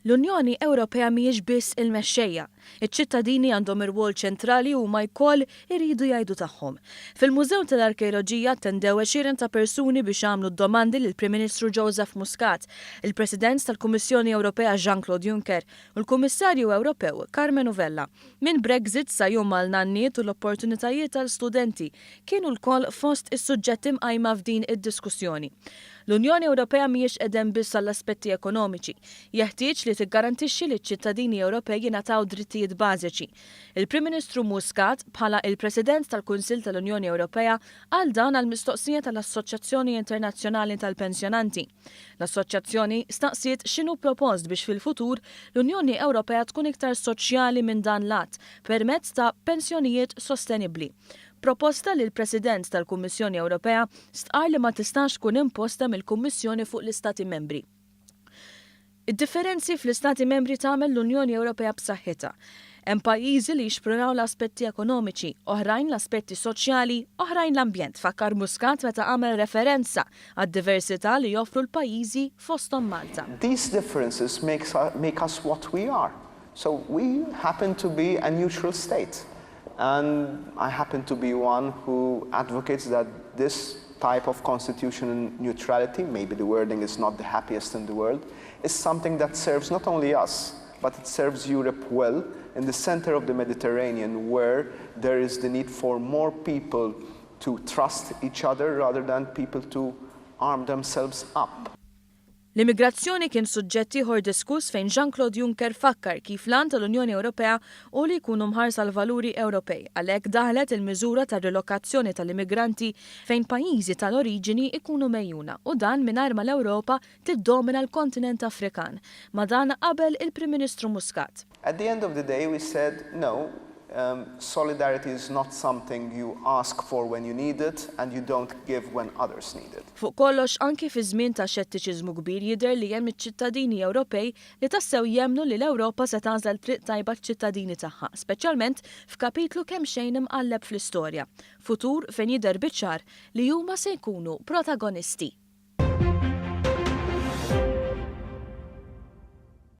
L-Unjoni Ewropea mhijiex biss il-mexxejja. Iċ-ċittadini għandhom irwol ċentrali u huma wkoll iridu jgħidu tagħhom. Fil-Mużew tal-Arkeoloġija attendew għexieren ta' persuni biex għamlu d-domandi lill-Prim Ministru Joseph Muscat, il-President tal-Kummissjoni Ewropea Jean-Claude Juncker u l-Kummissarju Ewropew Karmenu Vella. Minn Brexit sa jum għal nanniet u l-opportunitajiet għal studenti kienu lkoll fost is-suġġetti mqajma f'din id-diskussjoni. L-Unjoni Ewropea mhijiex qegħda biss għall-aspetti ekonomiċi. Jeħtieġ li tiggarantixxi li ċ-ċittadini Ewropej jingħataw drittijiet bażiċi. Il-Prim Ministru Muscat, bħala il-President tal-Kunsill tal-Unjoni Ewropea, qal dan għal mistoqsija tal-Assoċjazzjoni Internazzjonali tal-Pensjonanti. L-assoċjazzjoni staqsiet x'inhu propost biex fil-futur l-Unjoni Ewropea tkun iktar soċjali minn dan l-att permezz ta' pensjonijiet sostenibbli. Proposta li l-President tal-Kummissjoni Ewropea stqar li ma tistax tkun imposta mill-Kummissjoni fuq l-Istati Membri. Id-differenzi fl-Istati Membri tagħmel l-Unjoni Ewropea b'saħħitha. Hemm pajjiżi li jixprunaw l-aspetti ekonomiċi, oħrajn l-aspetti soċjali, oħrajn l-ambjent, fakkar Muscat meta għamel referenza għad-diversità li joffru l-pajjiżi fosthom Malta. These differences make us what we are. So we happen to be a neutral state. And I happen to be one who advocates that this type of constitutional neutrality, maybe the wording is not the happiest in the world, is something that serves not only us, but it serves Europe well in the center of the Mediterranean, where there is the need for more people to trust each other rather than people to arm themselves up. L-immigrazzjoni kien suġġett ieħor diskuss fejn Jean-Claude Juncker fakkar kif l-għan tal-Unjoni Ewropea hu li jkunu mħarsa l-valuri Ewropej, għalhekk daħlet il-miżura ta' rilokazzjoni tal-immigranti fejn pajjiżi tal-oriġini ikunu megħjuna u dan mingħajr ma l-Ewropa tiddomina l-kontinent Afrikan. Ma' dan qabel il-Prim Ministru Muscat. At the end of the day, we said, no, solidarity is not something you ask for when you need it and you don't give when others need it. Fuq kollox, anki fi żmien ta' xettiċiżmu kbir, jidher li hemm iċ-ċittadini Ewropej li tassew jemmnu li l-Ewropa se tagħżel triq tajba ċ-ċittadini tagħha, speċjalment f'kapitlu kemm xejn imqalleb fl-istorja. Futur fejn jidher biċ-ċar li huma se jkunu protagonisti.